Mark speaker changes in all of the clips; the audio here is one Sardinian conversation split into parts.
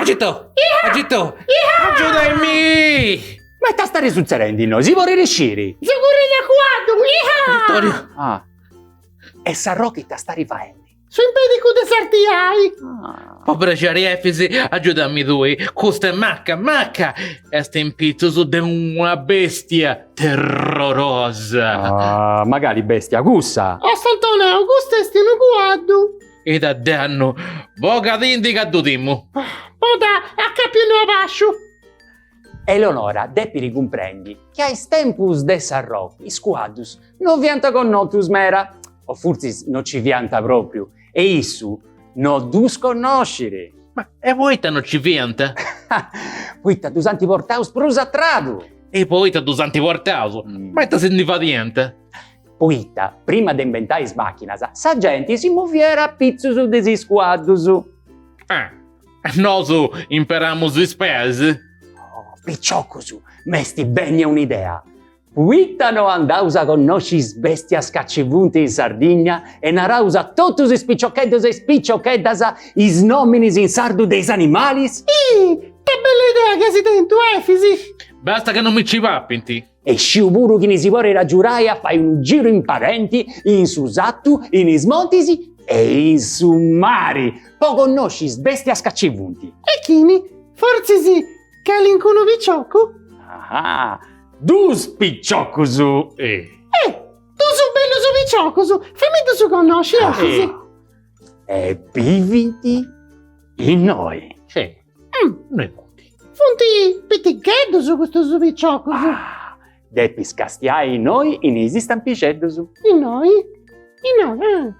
Speaker 1: Agito! Agito! Agiudaimì!
Speaker 2: Ma ita stari sutzerendi innoi? Si podit sciri?
Speaker 3: Seu currendi a cuaddu!
Speaker 1: Vittorio!
Speaker 2: Ah. E s'arroca ita stari faendi?
Speaker 3: Seu impedicu de sartiai!
Speaker 1: Po prexeri Efisi, agiudami tui, custa est macca, macca! Est in pitzus de una bestia terrorosa!
Speaker 2: Ah, ma cali bestia cussa?
Speaker 3: O Santoneu, custu est unu cuaddu!
Speaker 1: Ita dannu! Bogadindi ca ddu timu!
Speaker 3: Po dda acapiu innoi abasciu!
Speaker 2: Eleonora depit cumprendi chi a is tempus de s'arrochi is cuaddus no fiant connotus mera, o fortzis no ci fiant propriu, e issu no ddus connoscit.
Speaker 1: Ma e poita no ci fiant?
Speaker 2: Poita ddus ant portaus prus a tradu.
Speaker 1: E poita ddus ant portaus? Ma ita si ndi fadiant?
Speaker 2: Poita, prima de imbentai is machinas, sa genti si moviat a pitzus de is cuaddus.
Speaker 1: Ah, nosu imperamus is peis?
Speaker 2: Oh, piciocus, m'est bennia un'idea. Poita no andaus a connosci is bestias ca ci funt in Sardigna e naraus a totus is piciocheddos e is piciocheddas is nominis in sardu de is animalis?
Speaker 3: Ih, ta bella idea chi as tentu, Efisi!
Speaker 1: Basta ca no mi ci papint!
Speaker 2: E sciu puru chini si porit agiurai a fai unu giru in padenti, in su satu, in is montis e in su mari, po connosci is bestias ca ci funt.
Speaker 3: E chini? Fortzis calincunu piciocu?
Speaker 2: Ah, dus piciocus!
Speaker 1: Eh!
Speaker 3: Dus bellus piciocus! Faimiddus connosci, Efisi!
Speaker 2: E bivint innoi.
Speaker 1: Sì. Innoi funt.
Speaker 3: Funt piticheddus custus piciocus.
Speaker 2: Ah, depis castiai innoi in is stampixeddus.
Speaker 3: Innoi? Innoi, ah.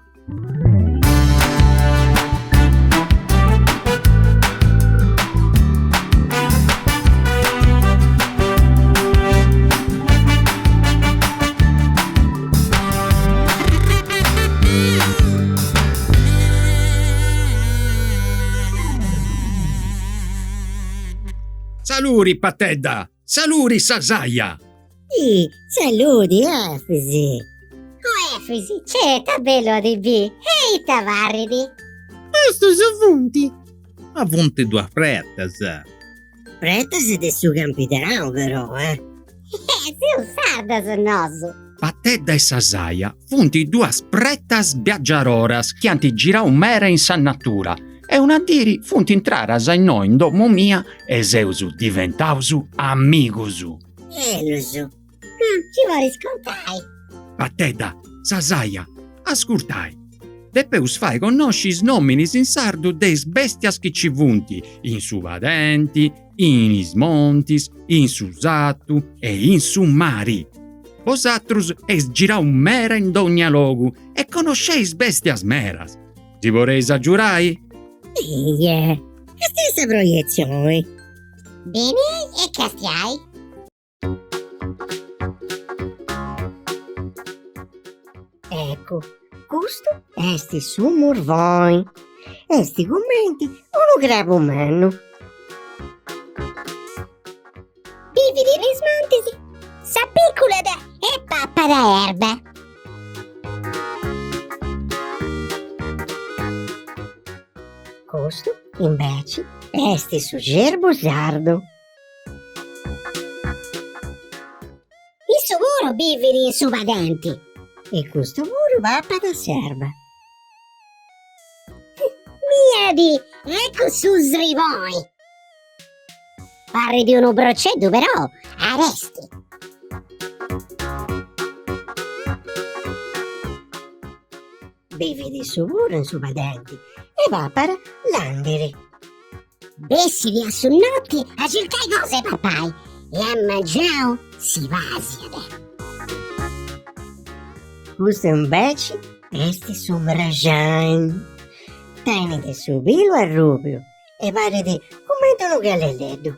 Speaker 4: Saluri Patedda! Saluri Sasaia!
Speaker 5: Ih, saludi Efisi! O Efisi, c'est ita bellu a ti bì, e ita parrit?
Speaker 3: Custus funt.
Speaker 1: Ma funt duas pretas.
Speaker 5: Pretas de su Campidanu però, eh! Eh, seus sardas nosu!
Speaker 4: Patedda e Sasaia funt duas pretas biagiaroras chi ant girau mera in sa natura e una diri funt intraras innoi in domu mia e seus diventaus amigus.
Speaker 5: Ellus, ci poris contai.
Speaker 4: Patedda, Sasaia, ascurtai. Depeus fai connosci is nominis in sardu de is bestias chi ci funt in su padenti, in is montis, in su satu e in su mari. Bosatrus eis girau mera in dogna logu e conosceis bestias meras. Si poreis agiurai?
Speaker 5: Eia, est sa proietzioni. Benei e castiai. Eccu, custu est su murvoni. Est cumenti unu crabu mannu. Bivit in is montis, s'apiculat e papat erba. Custu, inveci, est su cerbu sardu. Issu puru bivit in su padenti. E custu puru papat s'erba. Miradi, eccu su sriboi. Parrit unu proceddu però aresti. Bivit issu puru in su padenti e papat làndiri. Bessit a su noti a circai cosa 'e papai e a mangianu si pasiat. Custu inveci est su mraxani. Tenit su pilu arrubiu e parit cumenti unu callelleddu.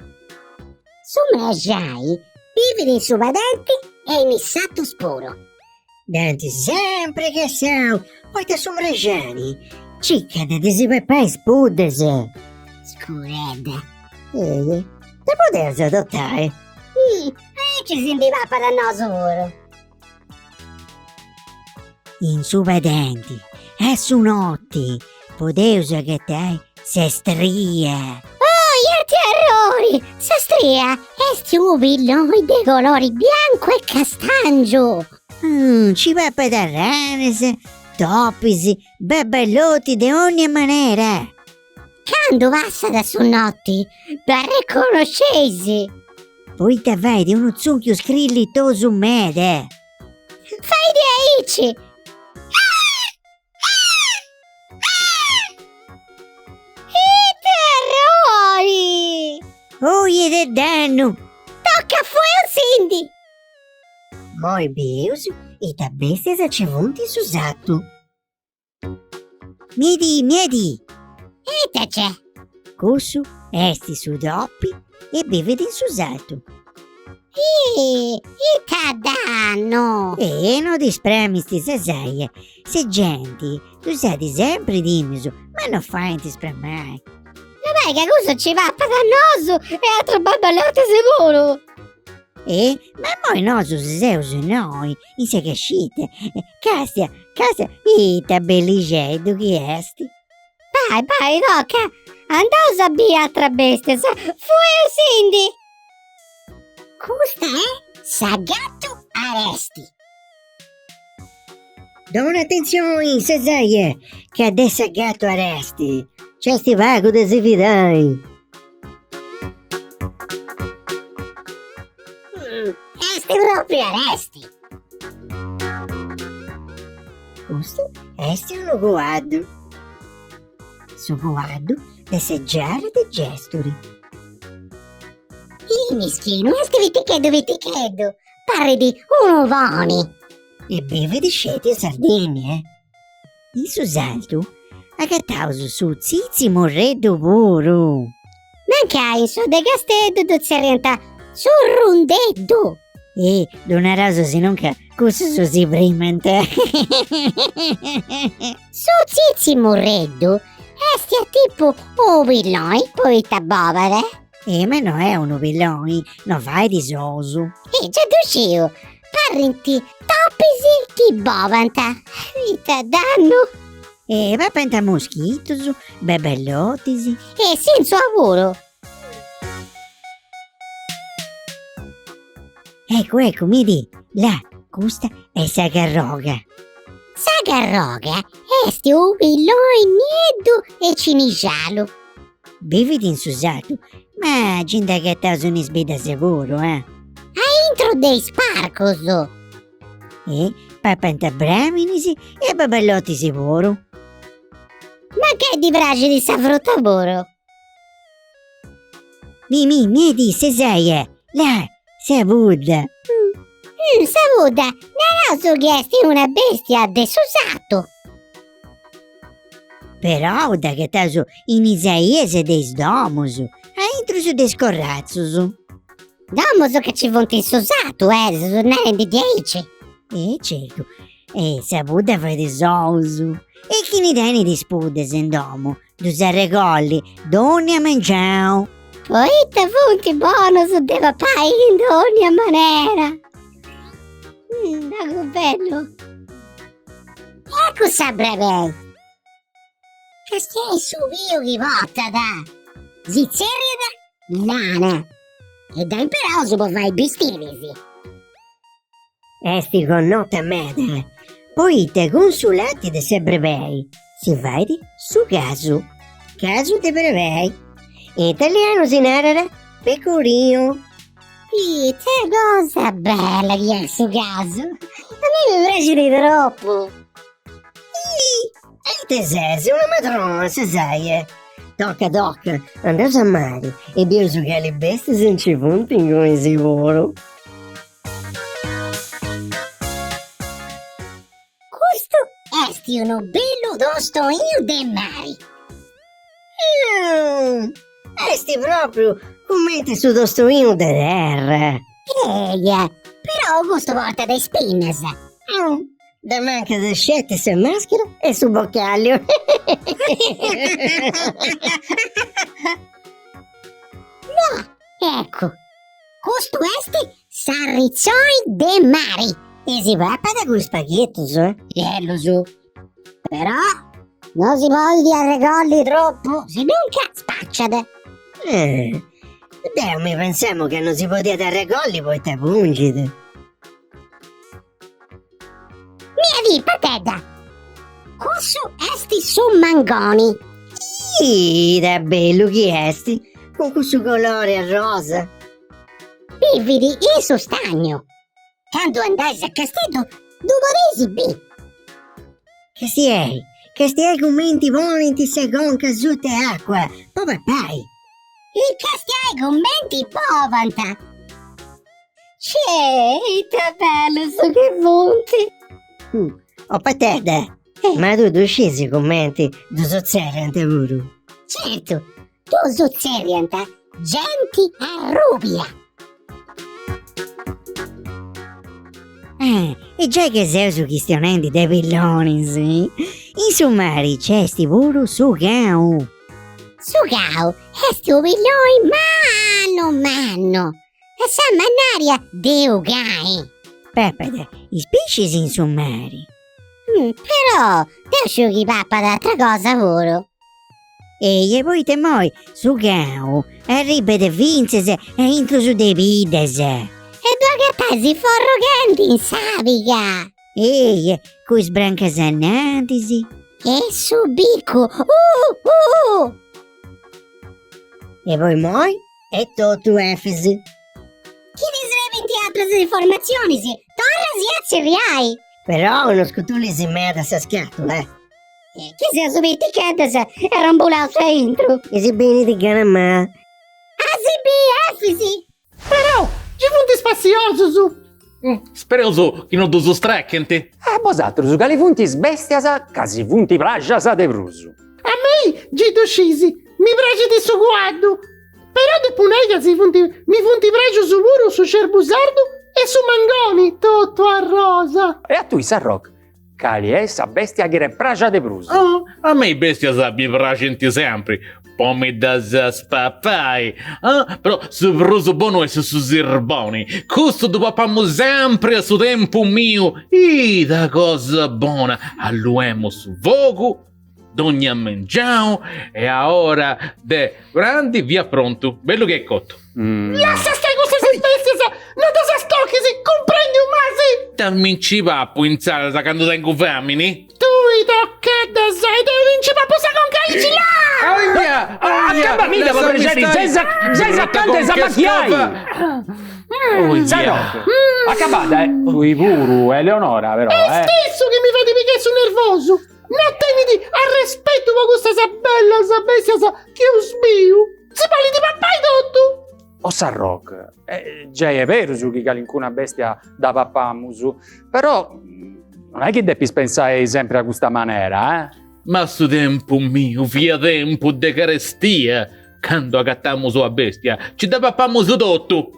Speaker 5: Su mraxani bivit in su padenti e in is satus puru. Dd'ant sempri cassau, poita su mraxani circat de si papai is puddas. Scuredda. Ehi, dda podeus adotai? Ih, aici si ndi papat a nosu puru. In su padenti, a su noti, podeus agatai sa stria. Oh! Terrori! Sa stria est unu pilloni de colori biancu e castangiu!
Speaker 6: Nci papat arranas, topis, baballoti de onnia manera!
Speaker 5: Candu passat a su noti dd'arreconnosceis!
Speaker 6: Poita fait unu tzùnchiu scrillitosu meda!
Speaker 5: Fait aici! Ite errori!
Speaker 6: Oi de dannu!
Speaker 5: Tocca fueusindi!
Speaker 6: Moi bieus ita bestias ci funt in su satu. Miedi, miedi!
Speaker 5: Ite c'è?
Speaker 6: Cussu est su topi e bivit in su satu.
Speaker 5: Ih, ita dannu!
Speaker 6: E no ti spramisti Sasaia, sa genti ddus at sempri timius, ma no faint spramai.
Speaker 5: No parit ca cussu ci papat a nosu e atrus babballotis puru!
Speaker 6: E ma immoi nosu seus innoi, in sa cascita, castia, castia ita bellixeddu chi est!
Speaker 5: Bai, bai, toca! Andaus a biri atras bestias, fueusindi! Custa est sa gatu aresti.
Speaker 6: Dona atentzioni, Sasaia, ca de sa gatu aresti nc'est pagu de si fidai.
Speaker 5: Est propriu aresti.
Speaker 6: Custu est unu cuaddu. Su cuaddu de sa Giara de Gesturi.
Speaker 5: Ih, mischinu, est piticheddu piticheddu, parrit unu poni.
Speaker 6: E bivit sceti in Sardìnnia. In su sartu agataus su tzitzimurreddu puru.
Speaker 5: Mancai in su de Casteddu ddu tzerriant su rundeddu.
Speaker 6: E ddu naraus sinunca cussus si primant.
Speaker 5: Su tzitzimurreddu est a tipu unu pilloni poita bobat.
Speaker 6: E ma no est unu pilloni, no fait is ous.
Speaker 5: E già ddu sciu, parrint topis chi bobant. Ita dannu!
Speaker 6: E papant muschitus, babballotis.
Speaker 5: E sìntzua puru.
Speaker 6: Eccu, eccu, midi, là, custa est sa carroga.
Speaker 5: Sa carroga est unu pilloni nieddu e cinixalu.
Speaker 6: Bivit in su sartu, ma nci nd'agataus in is biddas puru, eh.
Speaker 5: Aintru de is parcus.
Speaker 6: E papant braminis e babballotis puru.
Speaker 5: Mancai ddi praxit sa fruta puru.
Speaker 6: Mi mi midi Sasaia, là, sa pudda.
Speaker 5: Mm, sa pudda, naraus chi est una bestia de su satu.
Speaker 6: Però dd'agataus in is aias de is domus, aintrus de is corratzus.
Speaker 5: Domus ca ci funt in su satu, eh, seus narendi diaici.
Speaker 6: E certu, e sa pudda fait is ous. E chini tenit is puddas in domu ddus arregollit dònnia mengianu.
Speaker 5: Poita funt bonus de papai in dònnia manera. Pagu bellu. Eccu sa brebei. Castiai su piu chi portat. Si tzerriat lana e dda imperaus po fai bistiris.
Speaker 6: Est connota meda, poita cun su lati de sa brebei si fait su casu, casu de brebei. In italianu si narat pecorino.
Speaker 5: Ite cosa bella chi est su casu! A mei mi praxit tropu!
Speaker 6: Ih, ite ses, una madrona, Sasaia? Toca toca, andaus a mari e bieus cali bestias nci funt ingunis puru.
Speaker 5: Custu est unu bellu tostoinu de mari.
Speaker 6: Est propriu cumenti su tostoinu de terra.
Speaker 5: Eia, però custu portat is pinnas.
Speaker 6: Ddi mancat sceti sa maschera e su bocalliu.
Speaker 5: No, eccu, Custu est s'arritzoi de mari.
Speaker 6: E si papat cun spaghettus, eh?
Speaker 5: Ellus. Però no si podit arregolli tropu, sinunca spacciat.
Speaker 6: Eh. Deu mi pensamu ca non si podiat arregolli poita pungit.
Speaker 5: Miadì, Patedda! Cussu est su mangoni.
Speaker 6: Ita bellu chi est, cun cussu colori arrosa.
Speaker 5: Bivit in su stagnu. Candu andais a Casteddu ddu podeis bì.
Speaker 6: Castiai, castiai cumenti ponint sa conca asuta 'e acua po papai.
Speaker 5: E castiai cumenti bovant. Cee, ita bellus chi funt!
Speaker 6: O Patedda, ma tui ddu scisi cumenti ddus tzerriant puru?
Speaker 5: Certu, ddus tzerriant genti arrubia!
Speaker 6: Ah, e giai che seus chistionendi de pillonis, in su mari nc'est puru su cau.
Speaker 5: Su cau est unu pilloni mannu mannu e sa mannaria de unu cai.
Speaker 6: Papat is piscis in su mari.
Speaker 5: Però deu sciu chi papat atra cosa puru.
Speaker 6: Eia, poita immoi su cau arribat fintzas a intrus de is biddas.
Speaker 5: E ddu agatais forroghendi in s'àbiga.
Speaker 6: Eia, cun is brancas anantis.
Speaker 5: E su bicu, uh uh!
Speaker 6: E po immoi est totu Efis.
Speaker 5: Chi ti srebint atras informatzionis, torra-sì a tzerriai!
Speaker 6: Però no scutulis meda sa scatula, eh!
Speaker 5: Chi seus piticheddas e arrambulaus aintru!
Speaker 6: E si benit gana mala.
Speaker 5: A si bi, Efis!
Speaker 3: Però, nci funt spassiosus!
Speaker 1: Spereus chi no ddus strechint.
Speaker 2: E bosatrus cali funt is bestias ca si funt praxias de prus?
Speaker 3: A mei, gei ddu scisi, mi praxit su cuaddu! Però depu nai ca si funt mi funt praxius puru su cerbu sardu e su mangoni, totu arrosa.
Speaker 2: E a tui Sarroch, cali est sa bestia chi t'est praxia de prus?
Speaker 1: Oh, a mei bestias mi praxint sempri, po mi ddas papai, ah, però su prus bonu est su sirboni, custu ddu papamu sempri a su tempu miu, ita cosa bona, alluemus su fogu, Dogna mengianu e a ora de prandi fiat prontu, bellu che cotu.
Speaker 3: Lassa stai custas bestias, no ddas tochis, cumprendiu m'asi?
Speaker 1: Ita mi nci papu insaras candu tengu famini?
Speaker 3: Tui tocheddas e deu ti nci papu sa conca aici là!
Speaker 1: Aia! Aia!
Speaker 2: Acabamidda po prexeri, ses ses acanta 'e s'amachiai! Sarroch, acabada eh! Tui puru, Eleonora però eh!
Speaker 3: Est issu chi mi fait pigai su nervosu! No tenit arrespetu po custas bellas bestias chi eus biu! Si bolit papai totu!
Speaker 2: O Sarroch, gei est berus chi calincuna bestia dda papamus, però non est chi depis pensai sempri a custa manera, eh?
Speaker 1: Ma su tempu miu fiat tempu de carestia, candu agatamus una bestia, nci dda papamus totu!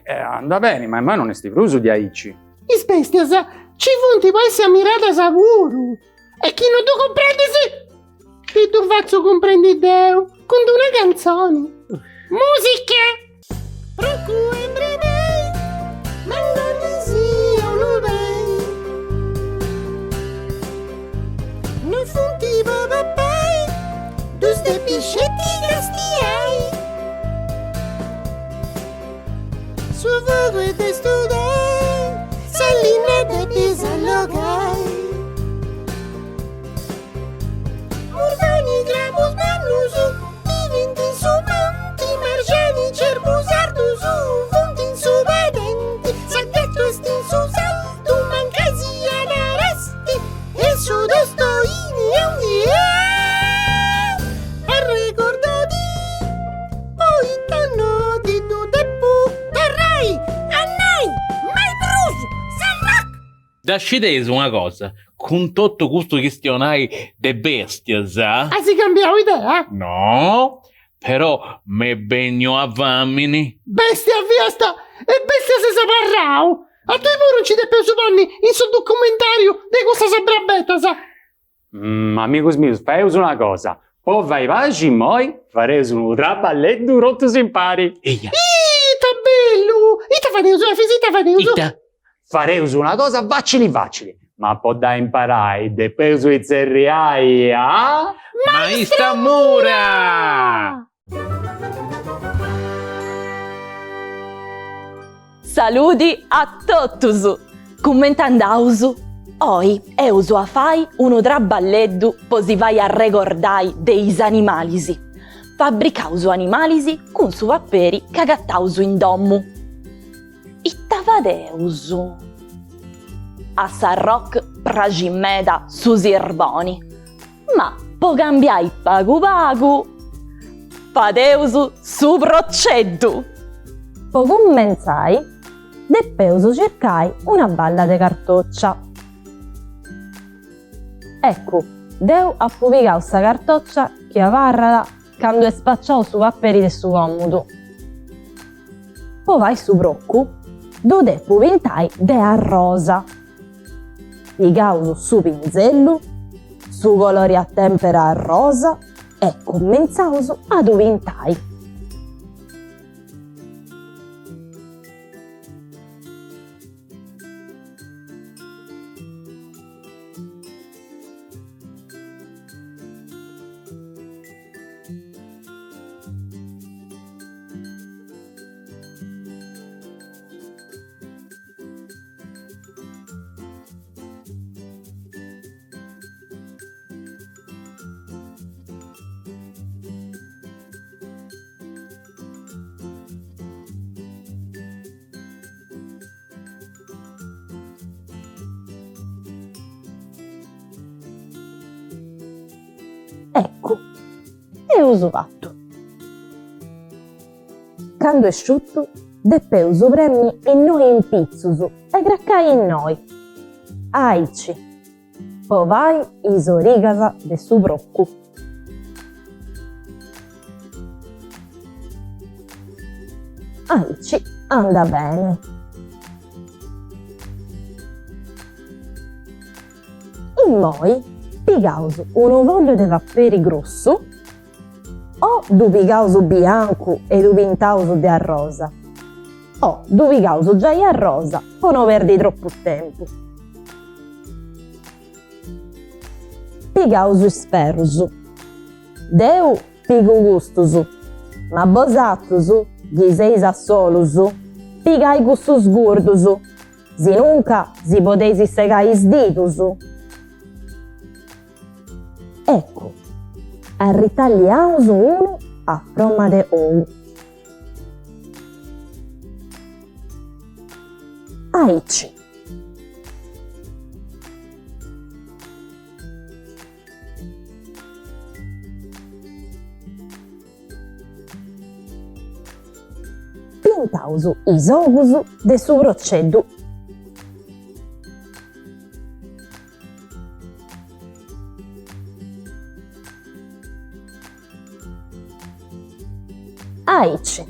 Speaker 2: Andat beni, ma immoi non est prus diaici.
Speaker 3: Is bestias nci funt po essi ammiradas puru! E chi no ddu cumprendis, ti ddu fatzu cumprendi deu cun d'una cantzoni. Musica! Procu e brebei, mangoni sia unu pei. No funt po papai, ddus depis sceti castiai. Su fogu est de studai, sa linna depis allogai. Murvani crabus mannus bivint in su monti, marxani cerbu sardus funt in su padenti, sa gatu est in su saltu mancai siat aresti e su tostoini aundi est? Arregordadì! Poita no ti ddu depu torrai a nai mai prus, Sarroch!
Speaker 1: Dda scideis una cosa, cun totu custu chistionai de bestias.
Speaker 3: As cambiau idea?
Speaker 1: No, però m'est benniu a famini.
Speaker 3: Bestia fiasta e bestia ses abarrau! A tui puru nci depeus ponni in su documentariu de cussas brabetas!
Speaker 2: Amigus mius, faeus una cosa, po fai paxi immoi fareus unu traballeddu totus impari.
Speaker 1: Eia.
Speaker 3: Ita bellu! Ita fadeus, Efis, ita fadeus?
Speaker 1: Ita?
Speaker 2: Fareus una cosa facili facili, ma po dda imparai depeus itzerriai a.
Speaker 1: Maista Mura!
Speaker 7: Saludi a totus! Cumenti andaus? Oi eus a fai unu traballeddu po si fai arregordai de is animalis. Fabricaus animalis cun su paperi chi agataus in domu. Ita fadeus? A Sarroch praxit meda su sirboni, ma po cambiai pagu pagu fadeus su proceddu!
Speaker 8: Po cumentzai depeus circai una balla de cartòcia. Eccu, deu apu pigau sa cartòcia chi abarrat candu est spaciau su paperi de su còmudu. Po fai su procu ddu depu pintai de arrosa. Pigaus su pinzellu, su colori a tempera arrosa e cumentzaus a ddu pintai. Eccu, eus fatu. Candu est sciutu depeus premi innoi in pitzus e cracai innoi, aici, po fai is origas de su procu. Aici andat beni. Immoi pigaus unu fogliu de paperi grussu, o ddu pigaus biancu e ddu pintaus de arrosa, o ddu pigaus giai arrosa po no perdi tropu tempus. Pigaus is ferrus. Deu pigu custus, ma bosatrus, chi seis a solus, pigai cussus gurdus, sinunca si podeis segai is didus. Eccu, arritalliaus unu a froma de ou. Aici. Pintaus is ogus de su proceddu. Aici.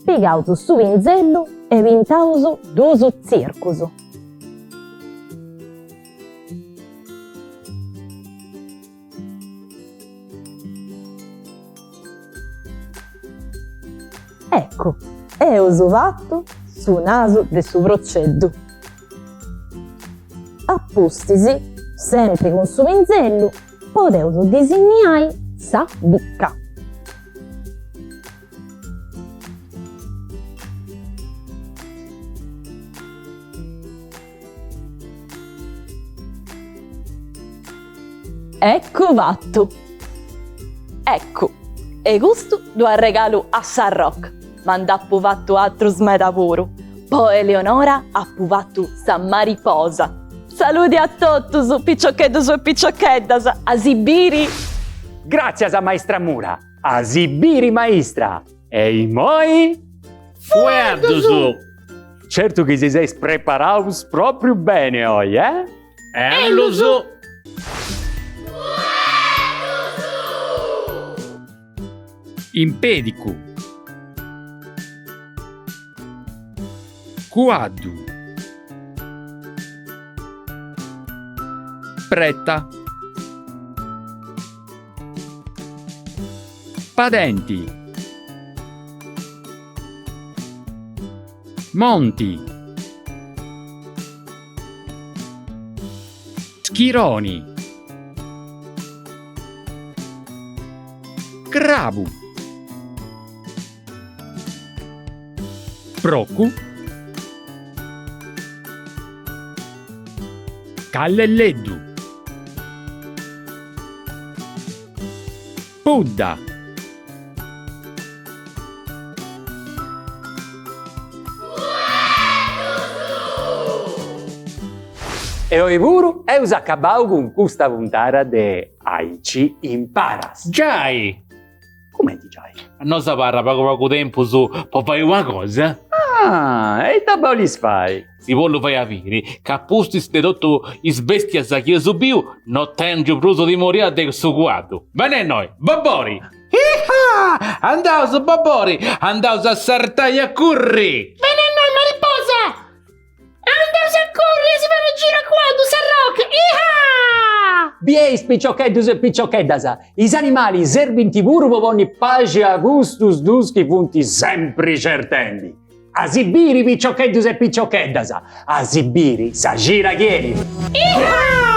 Speaker 8: Pigaus su pinzellu e pintaus duus tzircus. Eccu, eus fatu su nasu de su proceddu. A pustis, sempri cun su pinzellu, podeus disinniai sa bucca.
Speaker 7: Eccu fattu! Eccu, e custu ddu arregalu a Sarroch, ma nd'apu fatu atrus meda puru, po Eleonora apu fatu sa mariposa. Saludi a totus, piciocheddus e piciocheddas, a si biri!
Speaker 2: Gràtzias a Maistra Mura! A si biri maistra! E immoi?
Speaker 1: Fueddus!
Speaker 2: Certu chi si seis preparaus propriu bene oi, eh?
Speaker 1: Ellus!
Speaker 4: Impedicu. Cuaddu. Preta. Padenti. Monti. Schironi. Crabu. Procu. Callelleddu. Pudda.
Speaker 2: E oi puru eus acabau cun custa puntada de Aici Imparas.
Speaker 1: Giai!
Speaker 2: Cumenti giai?
Speaker 1: No s'abarrat pagu pagu tempus po fai una cosa?
Speaker 2: Ah, e ita bolis fai?
Speaker 1: Si bollu fai a biri ca pustis de totu is bestias chi eus biu no tengiu prus timoria de su cuaddu. Beni a innoi, Bobori! Iha! Andaus, Bobori! Andaus a sartai a curri!
Speaker 3: Beni a innoi, mariposa! Andaus a curri a si fai unu giru a cuaddu, s'arroca! Iha!
Speaker 2: Bieis piciocheddus e piciocheddas, is animalis serbint puru po ponni paxi a custus dus chi funt sempri certendi. A si biri piciocheddus e piciocheddas, a si biri sa cida chi 'enit!
Speaker 3: Iha!